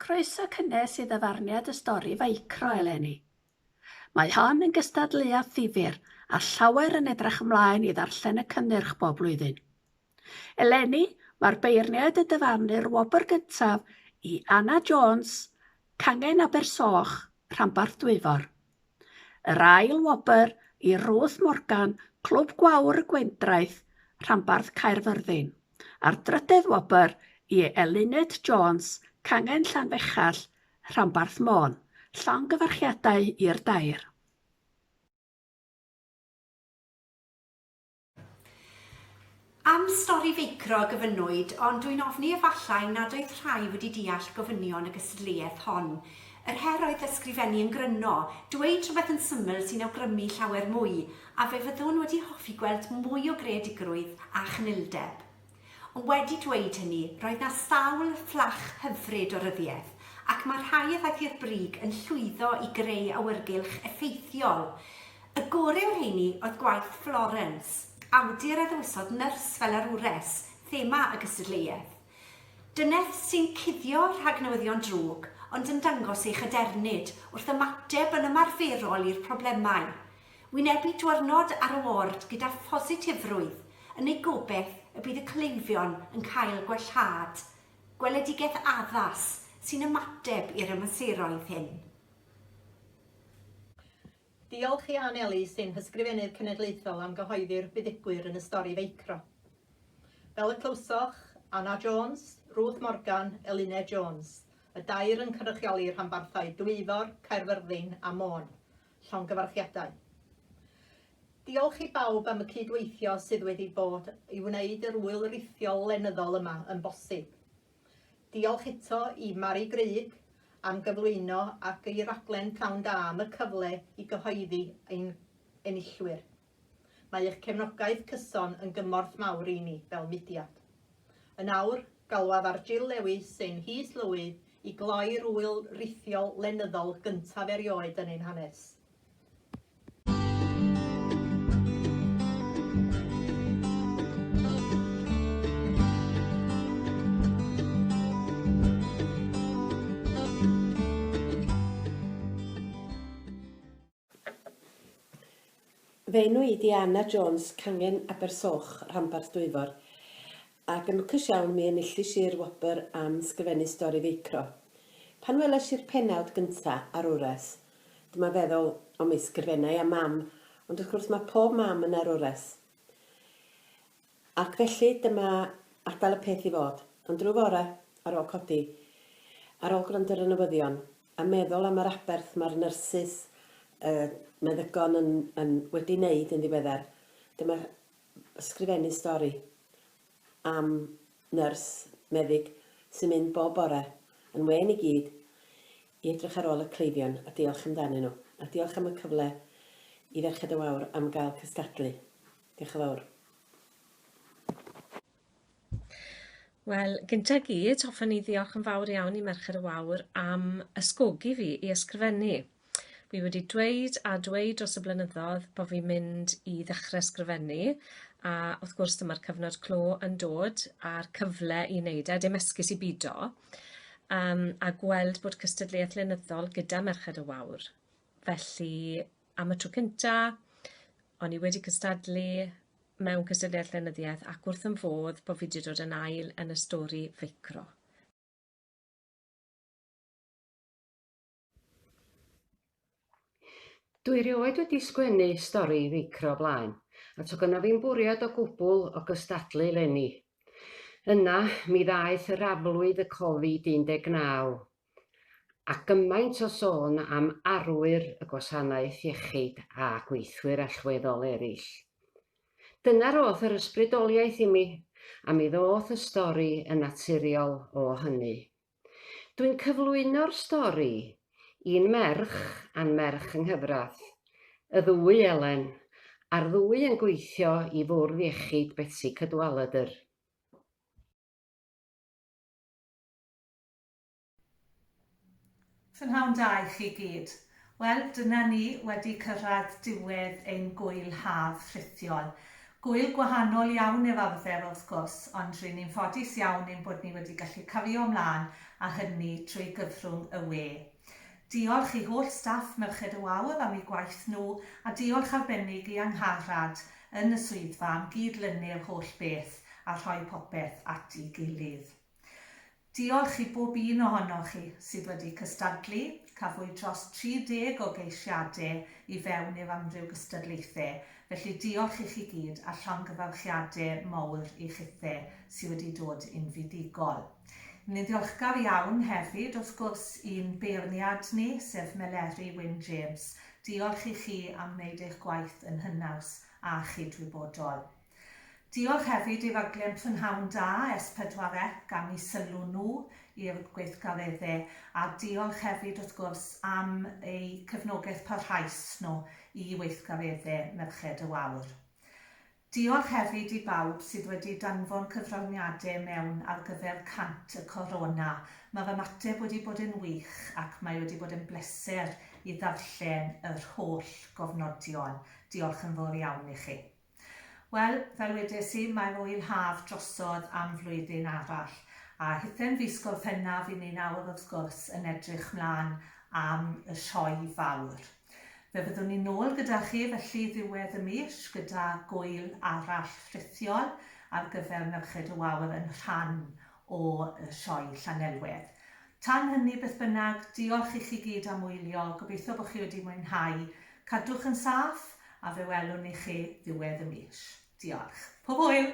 Croeso cynnes i ddyfarniad y stori ficro eleni. Mae hon yn gystadleuaeth ddifyr a llawer yn edrych ymlaen i ddarllen y cynnyrch bob blwyddyn. Eleni, mae'r beirniaid yn dyfarnu'r wobr gyntaf i Anna Jones, Cangen Abersoch, Rhanbarth Dwyfor. Yr ail wobr i Ruth Morgan, Clwb Gwawr y Gwendraeth, Rhanbarth Caerfyrddin, a'r drydedd wobr i Eluned Jones, Cangen Llanfechell, Rhanbarth Môn. Llongyfarchiadau i'r dair. Am stori feicro y gofynnwyd, ond dwi'n ofni efallai nad oedd rhai wedi deall gofynion y gystadleuaeth hon. Yr her oedd ysgrifennu yn gryno, dweud rhywbeth yn syml sy'n awgrymu llawer mwy, a fe fyddwn wedi hoffi gweld mwy o greadigrwydd a chynildeb. Ond wedi dweud hynny, roedd 'na sawl fflach hyfryd o ryddiaith, ac mae rhai a ddaeth i'r brig yn llwyddo i greu awyrgylch effeithiol. Y gore o'r rheini oedd gwaith Florence, awdur a ddewisodd nyrs fel arwres, thema y gystadleuaeth. Dynes sy'n cuddio rhag newyddion drwg, ond yn dangos ei chadernid wrth ymateb yn ymarferol i'r problemau. Wynebu dwyrnod ar y ward gyda phositifrwydd, yn ei gobaith y bydd y cleifion yn cael gwellhad. Gweledigaeth addas sy'n ymateb i'r ymaseroedd hyn. Diolch i Ann Ellis, ein Hysgrifennydd Cenedlaethol am gyhoeddi'r buddugwyr yn y stori feicro. Fel y clywsoch, Anna Jones, Ruth Morgan, Eluned Jones, y dair yn cynrychioli rhanbarthau Dwyfor, Caerfyrddin a Môn. Llongyfarchiadau. Diolch i bawb am y cyd-weithio sydd wedi bod i wneud yr ŵyl rithiol lenyddol yma yn bosib. Diolch eto i Mari Grug am gyflwyno ac i raglen Pnawn Da am y cyfle i gyhoeddi ein enillwyr. Mae eich cefnogaeth cyson yn gymorth mawr i ni fel mudiad. Yn awr, galwaf ar Jill Lewis, ein His-lywydd, i gloi'r ŵyl rithiol lenyddol gyntaf erioed yn ein hanes. Fy enw i 'di Anna Jones, cangen Abersoch, rhanbarth Dwyfor, ac yn lwcus iawn mi enillish i'r wobr am sgrifennu stori feicro. Pan welesh i'r pennawd gynta ar Wres, dyma feddwl, o mi sgrifenna i am mam, ond wrth gwrs ma' pob mam yn arwres. Ac felly dyma adael y peth i fod. Ond ryw fore, ar ôl codi, ar ôl gwrando ar y newyddion, a meddwl am yr aberth mae'r nyrsys, y meddygon yn, yn wedi wneud yn ddiweddar, dyma ysgrifennu stori am nyrs, meddyg, sy'n mynd bob bore, yn wên i gyd, i edrych ar ôl y cleifion a diolch amdanyn nhw. A diolch am y cyfle i Ferched y Wawr am gael cystadlu. Diolch yn fawr. Wel, gynta gyd, hoffwn i ddiolch yn fawr iawn i Merched y Wawr am ysgogi fi i ysgrifennu. Fi wedi dweud a dweud dros y blynyddoedd bod fi'n mynd i ddechrau ysgrifennu, a wrth gwrs dyma'r cyfnod clo yn dod a'r cyfle i wneud e, dim esgus i bido, um, a gweld bod cystadleuaeth lenyddol gyda Merched y Wawr. Felly, am y tro cynta, o'n i wedi cystadlu mewn cystadleuaeth llenyddiaeth ac wrth yn fodd bod fi wedi dod yn ail yn y stori feicro. Dwi rioed wedi sgwennu stori feicro o blaen, a to gynna fi'm bwriad o gwbl o gystadlu 'leni. Yna, mi ddaeth yr aflwydd y Covid 19, A gymaint o sôn am arwyr y gwasanaeth iechyd a gweithwyr allweddol eraill. Dyna roth yr ysbrydoliaeth i mi, a mi ddoth y stori yn naturiol o hynny. Dwi'n cyflwyno'r stori i'n merch a'n merch yng nghyfraith, y ddwy Elen, a'r ddwy yn gweithio i Fwrdd Iechyd Betsi Cadwaladr. Prynhawn da i chi gyd. Wel, dyna ni wedi cyrraedd diwedd ein gŵyl haf rhithiol. Gŵyl gwahanol iawn i'r arfer wrth gwrs, ond ry'n ni'n ffodus iawn ein bod ni wedi gallu cario mlaen a hynny trwy gyfrwng y we. Diolch i holl staff Merched y Wawr am eu gwaith nhw a diolch arbennig i Angharad yn y swyddfa am gyd-lynu'r holl beth a rhoi popeth at ei gilydd. Diolch i bob un ohonoch chi sydd wedi cystadlu, cafwyd dros 30 o geisiade i fewn i'r amryw gystadlaethe, felly diolch i chi gyd a llongyfarchiade mawr i chithe sy wedi dod yn fuddugol. Ni'n ddiolchgar iawn hefyd wrth gwrs i'n beirniad ni, sef Meleri Wyn James. Diolch i chi am wneud eich gwaith yn hynaws a chydwybodol. Diolch hefyd i raglen Prynhawn Da S4C am eu sylw nhw i'r gweithgaredde a diolch hefyd wrth gwrs am eu cefnogaeth parhaus nhw i weithgaredde Merched y Wawr. Diolch hefyd i bawb sydd wedi danfon cyfraniade mewn ar gyfer 100 y Corona. Mae'r ymateb wedi bod yn wych ac mae wedi bod yn bleser i ddarllen yr holl gofnodion. Diolch yn fawr iawn i chi. Wel, fel wedes i, mae'r ŵyl haf drosodd am flwyddyn arall. A hithen fis Gorffennaf i ni nawr wrth gwrs yn edrych mlaen am y sioe fawr. Fe fyddwn ni nôl gyda chi felly ddiwedd y mis gyda gŵyl arall rhithiol ar gyfer Merched y Wawr yn rhan o sioe Llanelwedd. Tan hynny beth bynnag, diolch i chi gyd am wylio, gobeithio bod chi wedi mwynhau. Cadwch yn saff, a fe welwn ni chi ddiwedd y mis. Diolch. Pob hwyl!